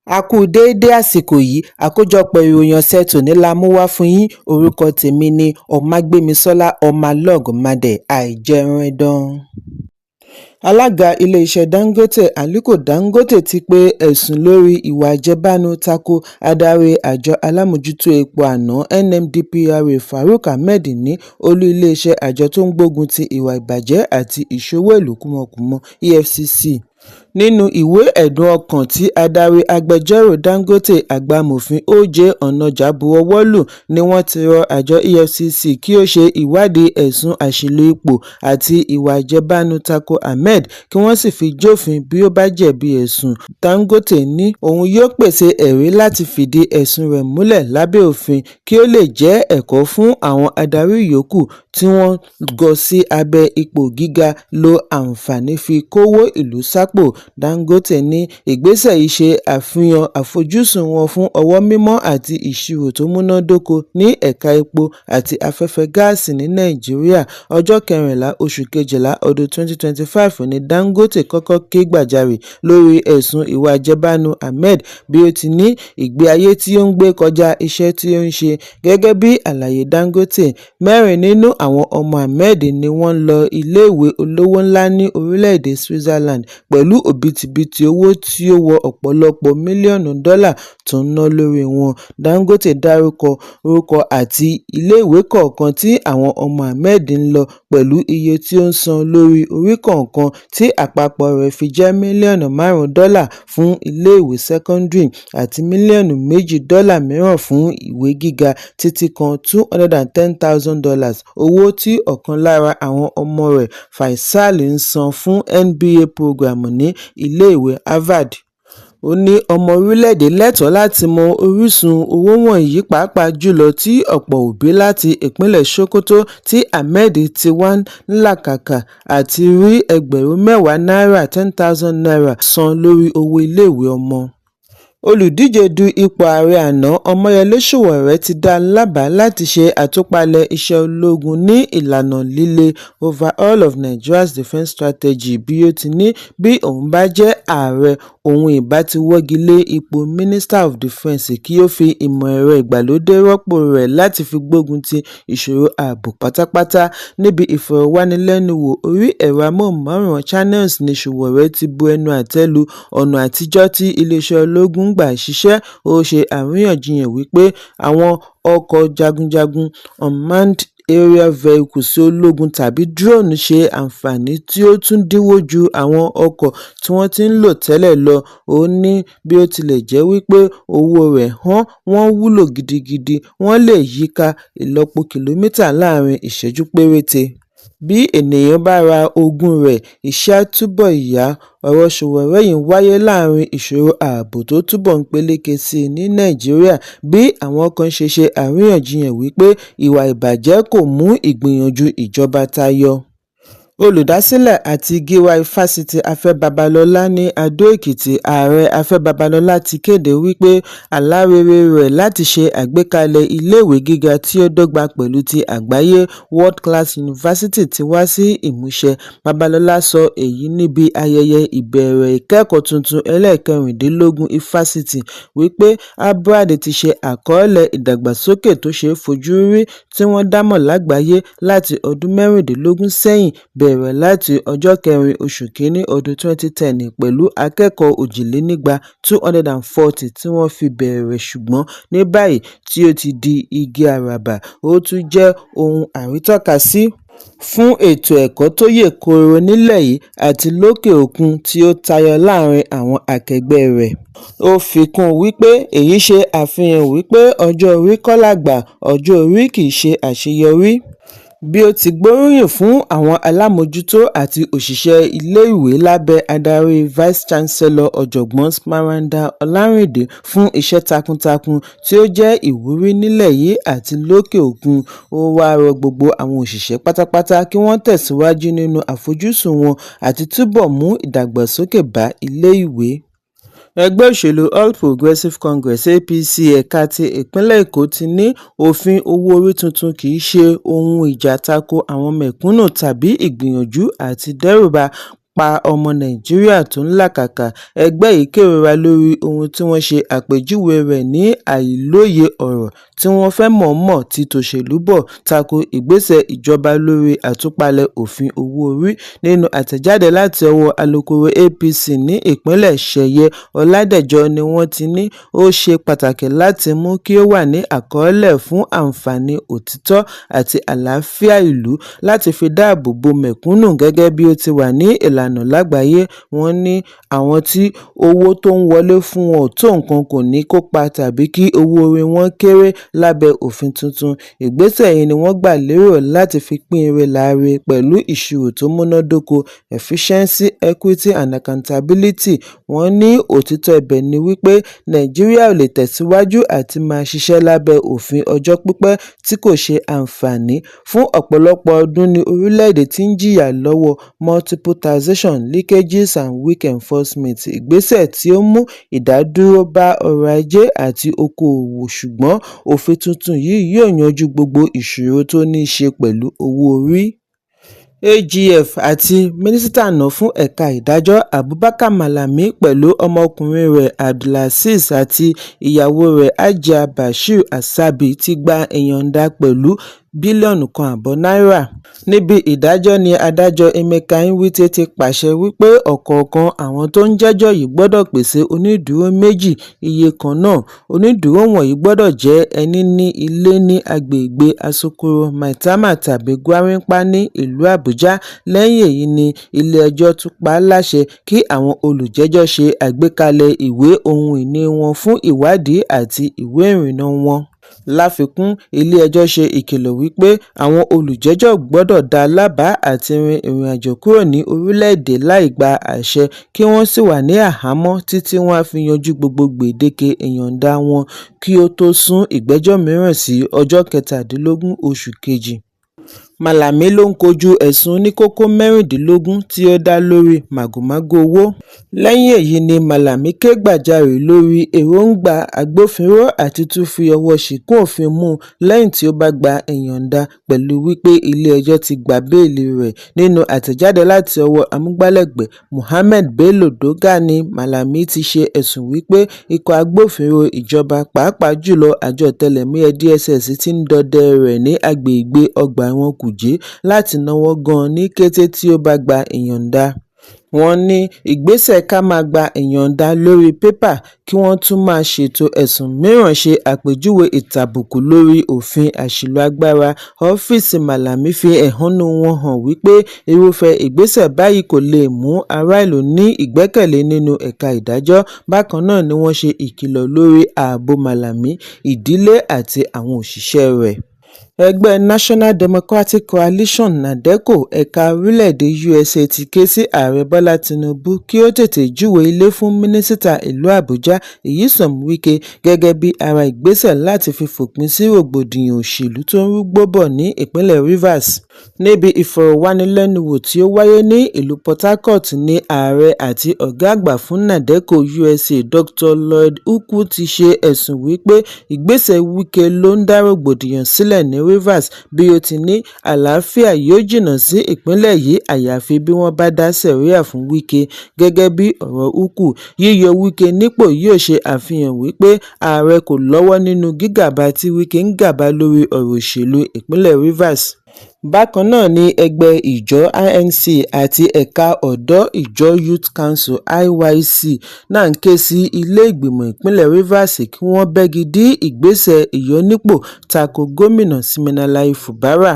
A kú déédé àsìkò yìí. Àkójọpọ̀ ìròyìn ọ̀sẹ̀ tòní la mú wá fún yín. Orúkọ tèmi ni Ọmágbémisọ́lá ọmọlọ́gọ̀mádé àìjẹunẹdàn. Alága iléeṣẹ́ Dangote, Aliko Dangote, ti pe ẹ̀sùn lórí ìwà àjẹbánu tako adarí àjọ alámojútó epo àná NMDPRA, Farouk Ahmed, ní olú iléeṣẹ́ àjọ tó ń gbógun ti ìwà ìbàjẹ́ àti ìṣowó ìlú kúmọkùmọ, EFCC. Nínú ìwé ẹ̀dùn ọkàn tí adarí agbẹjọ́rò Dangote, àgbà amòfin O.J. Onájà, buọwọ́ lù ni wọ́n ti rọ àjọ EFCC kí ó ṣe ìwádìí ẹ̀sùn àṣìlò ipò àti ìwà àjẹbánu tako Ahmed kí wọ́n sì fi jófin bí ó bá jẹ̀bi ẹ̀sùn. Dangote ní òun yóò pèsè ẹ̀rí láti fìdí ẹ̀sùn rẹ̀ múlẹ̀ lábẹ́ òfin kí ó lè jẹ́ ẹ̀kọ́ fún àwọn adarí yòókù tí wọ́n gọ sí abẹ́ ipò gíga lo àǹfààní fi kówó ìlú sápò. Dangote ní ìgbésẹ̀ yìí ṣe àfihàn àfojúsùn wọn fún ọwọ́ mímọ́ àti ìṣirò tó múnádóko ní ẹ̀ka epo àti afẹ́fẹ́ gáàsì ní Nàìjíríà. Ọjọ́ 14 oṣù kejìlá ọdún 2025 ní Dangote kọ́kọ́ ké gbàjarè lórí ẹ̀sùn ìwà àjẹbánu Ahmed, bí ó ti ní ìgbé ayé tí ó ń gbé kọjá iṣẹ́ tí ó ń ṣe. Gẹ́gẹ́ bí àlàyé Dangote, mẹ́rin nínú àwọn ọmọ Ahmed ni wọ́n ń lọ iléèwé olówó ńlá ní orílẹ̀-èdè Switzerland pẹ̀lú òbítíbitì owó tí ó wọ ọ̀pọ̀lọpọ̀ mílíọ̀nù dọ́là tó ń ná lórí wọn. Dangote dárúkọ orúkọ àti iléèwé kọ̀ọ̀kan tí àwọn ọmọ Ahmed ń lọ pẹ̀lú iye tí ó ń san lórí orí kọ̀ọ̀kan, tí àpapọ̀ rẹ̀ fi jẹ́ mílíọ̀nù 5 dọ́là fún iléèwé sẹ́kọ́ńdírì àti mílíọ̀nù 2 dọ́là mìíràn fún ìwé gíga, títí kan $210,000 owó tí ọ̀kan lára àwọn ọmọ rẹ̀, Faisal, ń san fún MBA programme ní iléèwé Harvard. Ó ní ọmọ orílẹ̀-èdè lẹ́tọ̀ọ́ láti mọ orísun owó wọ̀nyí, pàápàá jùlọ tí ọ̀pọ̀ òbí láti ìpínlẹ̀ Sokoto tí Ahmed ti wá ń làkàkà àti rí ẹgbẹ̀rún mẹ́wàá náírà ₦10,000 san lórí owó iléèwé ọmọ. Olùdíje du ipò ààrẹ àná Ọmọyẹlé Sowore ti dá lábàá láti ṣe àtúpalẹ̀ iṣẹ́ ológun ní ìlànà líle, overhaul of Nigeria's defence strategy, bí ó ti ní bí òun bá jẹ́ ààrẹ, òun ìbá ti wọ́gi lé ipò Minister of Defence kí ó fi ìmọ̀ ẹ̀rọ ìgbàlódé rọ́pò rẹ̀ láti fi gbógun ti ìṣòro ààbò pátápátá. Níbi ìfọ̀rọ̀wánilẹ́nuwò orí ẹ̀rọ amóhùnmáwòrán Channels ní Sowore ti bu ẹnu àtẹ́ lu ọ̀nà àtijọ́ tí iléeṣẹ́ ológun ń gbà ṣiṣẹ́. Ó ṣe àríyànjiyàn wípé àwọn ọkọ̀ jagunjagun unmanned aerial vehicles ológun tàbí drones ṣe àǹfààní tí ó tún dínwó ju àwọn ọkọ̀ tí wọ́n ti ń lò tẹ́lẹ̀ lọ. Ó ní bí ó tilẹ̀ jẹ́ wípé owó rẹ̀ hán, wọ́n wúlò gidigidi, wọ́n lè yíká ìlọ́po kìlómítà láàárín ìṣẹ́jú péréte. Bí ènìyàn bá ra ogún rẹ̀, iṣẹ́ á túbọ̀ yá. Ọ̀rọ̀ Sowore yìí ń wáyé láàárín ìṣòro ààbò tó túbọ̀ ń peléke sí i ní Nàìjíríà, bí àwọn kan ṣe ṣe àríyànjiyàn wípé ìwà ìbàjẹ́ kò mú ìgbìyànjú ìjọba tayọ. Olùdásílẹ̀ àti Gíwá Ifásitì Afẹ́ Babalọlá ní Adó-Èkìtì, Ààrẹ Afẹ́ Babalọlá, ti kéde wípé àlá rere rẹ̀ láti ṣe àgbékalẹ̀ iléèwé gíga tí ó dọ́gba pẹ̀lú ti àgbáyé, World Class University, ti wá sí ìmúṣẹ. Babalọlá sọ èyí níbi ayẹyẹ ìbẹ̀rẹ̀ ìkẹ́kọ̀ọ́ tuntun ẹlẹ́ẹ̀kẹrìndínlógún ifásitì, wípé ABRAD ti ṣe àkọọ́lẹ̀ ìdàgbàsókè tó ṣeé fojú rí tí wọ́n dámọ̀ lágbàáyé láti ọdún 16 sẹ́yìn, bẹ̀rẹ̀ láti ọjọ́ 4 oṣù kínní ọdún 2010 pẹ̀lú akẹ́kọ̀ọ́ 240 240 tí wọ́n fi bẹ̀rẹ̀, ṣùgbọ́n ní báyìí tí ó ti di igi àràbà, ó tún jẹ́ ohun àrítọ́kasí fún ètò ẹ̀kọ́ tó yè kooro nílẹ̀ yìí àti lókè òkun tí ó tayọ láàárín àwọn akẹgbẹ́ rẹ̀. Ó fi kún un wípé èyí ṣe àfihàn wípé ọjọ́ orí kọ́ làgbà, ọjọ́ orí kì í ṣe àṣeyọrí. Bí ó ti gbóríyìn fún àwọn alámòjútó àti òṣìṣẹ́ iléèwé lábẹ́ adarí Vice Chancellor Ọ̀jọ̀gbọ́n Smaranda Ọlárìndé fún iṣẹ́ takuntakun tí ó jẹ́ ìwúrí nílẹ̀ yìí àti lókè òkun, ó wáá rọ gbogbo àwọn òṣìṣẹ́ pátápátá kí wọ́n tẹ̀síwájú nínú àfojúsùn wọn àti túbọ̀ mú ìdàgbàsókè bá iléèwé. Ẹgbẹ́ òṣèlú All Progressive Congress, APC, ẹ̀ka ti ìpínlẹ̀ Èkó ti ní òfin owó-orí tuntun kì í ṣe ohun ìjà tako àwọn mẹ̀kúnnù tàbí ìgbìyànjú àti dẹ́rùba. pa ọmọ Nàìjíríà tó ń làkàkà. Ẹgbẹ́ yìí kérora lórí ohun tí wọ́n ṣe àpèjúwe rẹ̀ ní àìlóye ọ̀rọ̀ tí wọ́n fẹ́ mọ̀ọ́mọ̀ ti tòṣèlú bọ̀ tako ìgbésẹ̀ ìjọba lórí àtúpalẹ̀ òfin owó orí. Nínú àtẹ̀jáde láti ọwọ́ alūkkóró APC ní ìpínlẹ̀, Sèye Ọládẹ́jọ, ni wọ́n ti ní ó ṣe pàtàkì láti mú kí ó wà ní àkọọ́lẹ̀ fún àǹfààní òtítọ́ àti àlàáfíà ìlú láti fi dáàbò bo mẹ̀kúnnù gẹ́gẹ́ bí ó ti wà ní ìlànà lágbàáyé. Wọ́n ní àwọn tí owó tó ń wọlé fún wọn ò tó nǹkan kò ní kópa tàbí kí owó orí wọn kéré lábẹ́ òfin tuntun. Ìgbésẹ̀ yìí ni wọ́n gbà lérò láti fi pín ire láre pẹ̀lú ìṣirò tó múnádóko, efficiency, equity and accountability. Wọ́n ní òtítọ́ ibẹ̀ ni wípé Nàìjíríà ò lè tẹ̀síwájú àti máa ṣiṣẹ́ lábẹ́ òfin ọjọ́ pípẹ́ tí kò ṣe àǹfààní. Fún ọ̀pọ̀lọpọ̀ ọdún ní orílẹ̀-èdè tí ń jìyà lọ́wọ́ multiple taxation, leakages and weak enforcement, ìgbésẹ̀ tí ó mú ìdádúró bá ọrọ̀ ajé àti okò-òwò, ṣùgbọ́n òfin tuntun yìí yóò yanjú gbogbo ìṣòro tó ní í ṣe pẹ̀lú owó orí. AGF àti mínísítà àná fún ẹ̀ka ìdájọ́ Abubakar Malami pẹ̀lú ọmọkùnrin rẹ̀ Abdulazeez àti ìyàwó rẹ̀ Hajia Bashir Hasabi ti gba ìyọ̀ǹda pẹ̀lú bílíọ̀nù 1.5 náírà. Níbi ìdájọ́ ní adájọ́ Emeka Nwite ti pàṣẹ wípé ọ̀kọ̀ọ̀kan àwọn tó ń jẹ́jọ́ yìí gbọ́dọ̀ pèsè onídùúró méjì iye kan náà. Onídùúró wọ̀nyí gbọ́dọ̀ jẹ́ ẹni ní ilé ní agbègbè Asokoro, Maitama tàbí Gwarinpa ní ìlú Àbújá. Lẹ́yìn èyí ní ilé-ẹjọ́ tún pa á láṣẹ kí àwọn olùjẹ́jọ́ ṣe àgbékalẹ̀ ìwé ohun ìní wọn fún ìwádìí àti ìwé ìrìnnà wọn. Láfikún, ilé-ẹjọ́ ṣe ìkìlọ̀ wípé àwọn olùjẹ́jọ́ ò gbọ́dọ̀ dá lábàá àti rin ìrìnàjò kúrò ní orílẹ̀-èdè láì gba àṣẹ, kí wọ́n sì wà ní àhámọ́ títí wọ́n á fi yanjú gbogbo gbèdéke ìyọ̀ǹda wọn kí ó tó sún ìgbẹ́jọ́ mìíràn sí ọjọ́ 17 oṣù kejì. Malami ló ń kojú ẹ̀sùn oníkókó 16 tí ó dá lórí màgòmágó owó. Lẹ́yìn èyí ni Malami ké gbàjarè lórí èròńgbà agbófinró àti tún fi ọwọ́ ṣìnkún òfin mú un lẹ́yìn tí ó bá gba ìyọ̀ǹda pẹ̀lú wípé ilé-ẹjọ́ ti gba béèlì rẹ̀. Nínú àtẹ̀jáde láti ọwọ́ amúgbálẹ́gbẹ̀ẹ́ Mohammed Bello Dogara ní Malami ti ṣe ẹ̀sùn wípé ikọ̀ agbófinró ìjọba, pàápàá jùlọ àjọ ọ̀tẹlẹ̀múyẹ́ DSS, ti ń dọdẹ rẹ̀ ní agbègbè ọgbà ẹ̀wọ̀n Kuje láti náwó gan ní kété tí ó bá gba ìyọ̀ǹda. Wọ́n ní ìgbésẹ̀ ká máa gba ìyọ̀ǹda lórí pépà kí wọ́n tún máa ṣètò ẹ̀sùn mìíràn ṣe àpèjúwe ìtàbùkù lórí òfin àṣìlò agbára. Ọ́fíìsì Malami fi ẹ̀hónú wọn hàn wípé irúfẹ́ ìgbésẹ̀ báyìí kò lè mú ará ìlú ní ìgbẹ́kẹ̀lé nínú ẹ̀ka ìdájọ́. Bákan náà ni wọ́n ṣe ìkìlọ̀ lórí ààbò Malami, ìdílé àti àwọn òṣìṣẹ́ rẹ̀. Ẹgbẹ́ National Democratic Coalition (NADECO) ẹ̀ka orílẹ̀-èdè USA ti ké sí Ààrẹ Bọ́lá Tinubu kí ó tètè júwe ilé fún Mínísítà ìlú Àbújá Nyesom Wike gẹ́gẹ́ bí ara ìgbésẹ̀ láti fi fòpin sí rògbòdìyàn òṣèlú tó ń rúgbó bọ̀ ní ìpínlẹ̀ Rivers. Níbi ìfọ̀rọ̀wánilẹ́nuwò tí ó wáyé ní ìlú Port Harcourt ní Ààrẹ àti ọ̀gá àgbà fún NADECO USA Dr. Lloyd Ukwu ti ṣe ẹ̀sùn wípé ìgbésẹ̀ Wike ló ń dá rògbòdìyàn sílẹ̀ ní Rivers, bí ó ti ní àlàáfíà yóò jìnnà sí ìpínlẹ̀ yìí àyàfi bí wọ́n bá dá sẹ̀ríà fún Wike. Gẹ́gẹ́ bí ọ̀rọ̀ Ukwu, yíyọ Wike nípò yóò ṣe àfihàn wípé ààrẹ kò lọ́wọ́ nínú gígàba tí Wike ń gàba lórí ọ̀rọ̀ òṣèlú ìpínlẹ̀ Rivers. Bákan náà ni ẹgbẹ́ Ijaw INC àti ẹ̀ka ọ̀dọ́ Ijaw Youth Council (IYC) náà ké sí ilé ìgbìmọ̀ ìpínlẹ̀ Rivers kí wọ́n bẹ́gi dí ìgbésẹ̀ ìyọnipò tako gómìnà Siminalayi Fubara.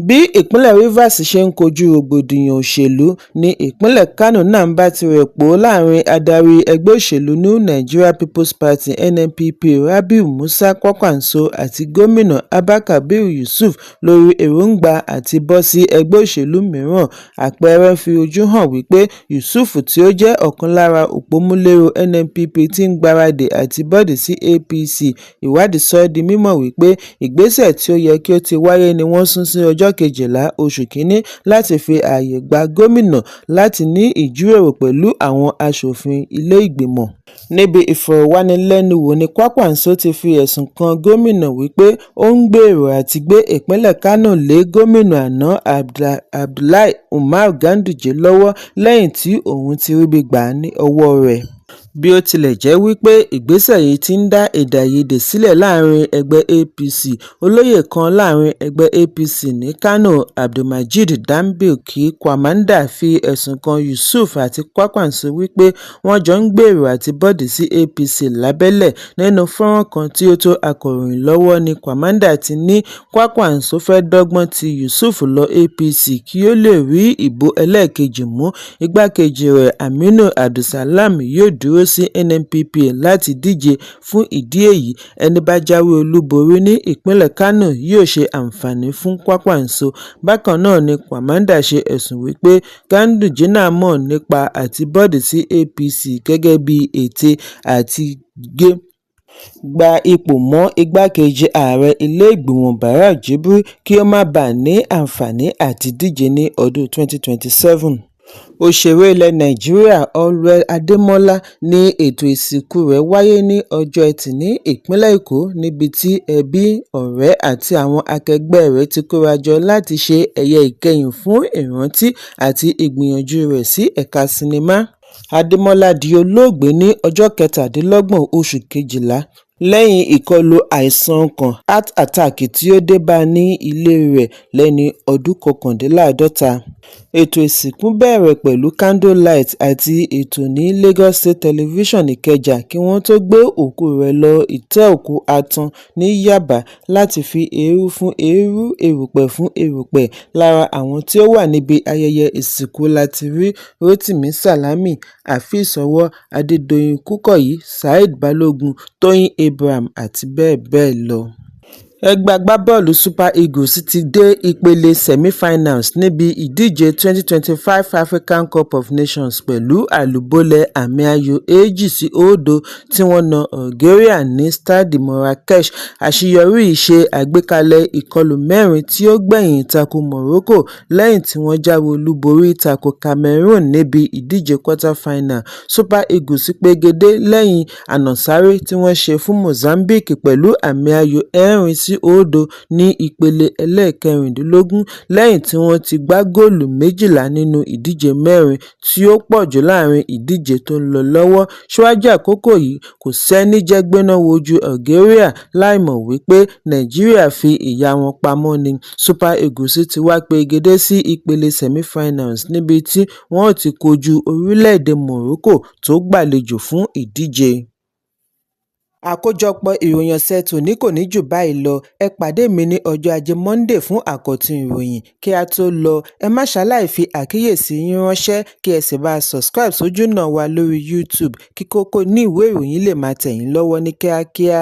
Bí ìpínlẹ̀ Rivers ṣe ń kojú rògbòdìyàn òṣèlú ní ìpínlẹ̀ Kánò náà ń bá tirẹ̀ pò láàrin adarí ẹgbẹ́ òṣèlú New Nigeria Peoples Party (NNPP) Rabiu Musa Kwankwaso àti gómìnà Abba Kabir Yusuf lórí èròńgbà àti bọ́ sí ẹgbẹ́ òṣèlú mìíràn. Àpẹẹrẹ fi ojú hàn wípé Yusuf tí ó jẹ́ ọ̀kan lára òpómúléró NNPP ti ń gbaradì àti bọ́de sí APC. Ìwádìí sọ ọ́ di mímọ̀ wípé ìgbésẹ̀ tí ó yẹ kí ó ti wáyé ni wọ́n sún sí ọjọ́ 12 oṣù kínní láti fi ààyè gba gómìnà láti ní ìjíròrò pẹ̀lú àwọn aṣòfin ilé ìgbìmọ̀. Níbi ìfọ̀rọ̀wánilẹ́nuwò ní Kwankwaso ti fi ẹ̀sùn kan gómìnà wípé ó ń gbèrò àti gbé ìpínlẹ̀ Kánò lé gómìnà àná Abdullahi Umar Ganduje lọ́wọ́ lẹ́yìn tí òun ti ríbi gbà lọ́wọ́ rẹ̀. Bí ó tilẹ̀ jẹ́ wípé ìgbésẹ̀ yìí ti ń dá èdè-àìyedè sílẹ̀ láàárín ẹgbẹ́ APC, olóyè kan láàárín ẹgbẹ́ APC ní Kano, Abdulmajid Danbilki Kwamanda fi ẹ̀sùn kan Yusuf àti Kwankwaso wípé wọ́n jọ ń gbèrò àti bọ́dìí sí APC lábẹ́lẹ̀. Nínú fọ́nràn kan tí ó tó akọ̀ròyìn lọ́wọ́ ní Kwamanda ti ní Kwankwaso fẹ́ dọ́gbọ́n ti Yusuf lọ APC kí ó lè rí ìbò ẹlẹ́ẹ̀kejì mú, igbákejì rẹ̀ Aminu Abdussalam yóò dúró sí NNPP láti díje. Fún ìdí èyí, ẹní bá jáwé olúborí ní ìpínlẹ̀ Kánò yóò ṣe àǹfààní fún Kwankwaso. Bákan náà ni Kwamanda ṣe ẹ̀sùn wípé Ganduje náà mọ̀ nípa àtibọ̀dìí sí APC gẹ́gẹ́ bí ète àti gba ipò mọ́ igbákejì ààrẹ ilé-ìgbìmọ̀ Barau Jibrin kí ó má baà ní àǹfààní àti díje ní ọdún 2027. Òṣèré ilẹ̀ Nàìjíríà Allwell Ademola ní ètò ìsìnkú rẹ̀ wáyé ní ọjọ́ Ẹtì ní ìpínlẹ̀ Èkó níbi tí ẹbí, ọ̀rẹ́ àti àwọn akẹgbẹ́ rẹ̀ ti kórajọ láti ṣe ẹ̀yẹ ìkẹyìn fún ìrántí àti ìgbìyànjú rẹ̀ sí ẹ̀ka sinimá. Adémọ́lá di olóògbé ní ọjọ́ 27 oṣù kejìlá lẹ́yìn ìkọlù àìsàn ọkàn heart attack tí ó dé bá a ní ilé rẹ̀ lẹ́ni ọdún 49. Ètò ìsìnkú bẹ̀rẹ̀ pẹ̀lú candle light àti ètò ní Lagos State Television Ìkẹjà kí wọ́n tó gbé òkú rẹ̀ lọ ìtẹ́-òkú Ààtàn ní Yábà láti fi eérú fún eérú, erùpẹ̀ fún erùpẹ̀. Lára àwọn tí ó wà níbi ayẹyẹ ìsìnkú la ti rí Rotimi Salami, Afeez Owo, Adédoyin Kúkọ̀yí, Saheed Balogun, Tóyìn Abraham àti bẹ́ẹ̀ bẹ́ẹ̀ lọ. Ẹgbẹ́ agbábọ́ọ̀lù Super Eagles ti dé ìpele semi-finals níbi ìdíje 2025 Africa Cup of Nations pẹ̀lú àlùbolẹ̀ àmì ayò 2-0 tí wọ́n na Algeria ní Stade Marrakech. Àṣeyọrí yìí ṣe àgbékalẹ̀ ìkọlù mẹ́rin tí ó gbẹ̀yìn tako Morocco lẹ́yìn tí wọ́n jáwé olúborí tako Cameroon níbi ìdíje quarter-final. Super Eagles pegedé lẹ́yìn ànàsáré tí wọ́n ṣe fún Mozambique pẹ̀lú àmì ayò 4-0 ní ìpele ẹlẹ́ẹ̀kẹrìndínlógún lẹ́yìn tí wọ́n ti gbá góòlù 12 nínú ìdíje mẹ́rin, tí ó pọ̀jù láàárín ìdíje tó ń lọ lọ́wọ́. Síwájú àkókò yìí, kò sẹ́ni jẹ́ gbéná wojú Algeria láìmọ̀ wípé Nàìjíríà fi ìyà wọn pamọ́ ni. Super Eagles ti wá pegedé sí ìpele semi-finals níbi tí wọ́n ó ti kojú orílẹ̀-èdè Morocco tó gbàlejò fún ìdíje. Àkójọpọ̀ ìròyìn ọ̀sẹ̀ tòní kò ní jù báyìí lọ. Ẹ pàdé mi ní ọjọ́ Ajé Monday fún àkọ́tún ìròyìn. Kí á tó lọ, ẹ má ṣaláì fi àkíyèsí yín ránṣẹ́ kí ẹ sì bá subscribe sójúnà wa lórí YouTube kí kókó inú ìwé ìròyìn lè máa tẹ̀ yín lọ́wọ́ ní kíákíá.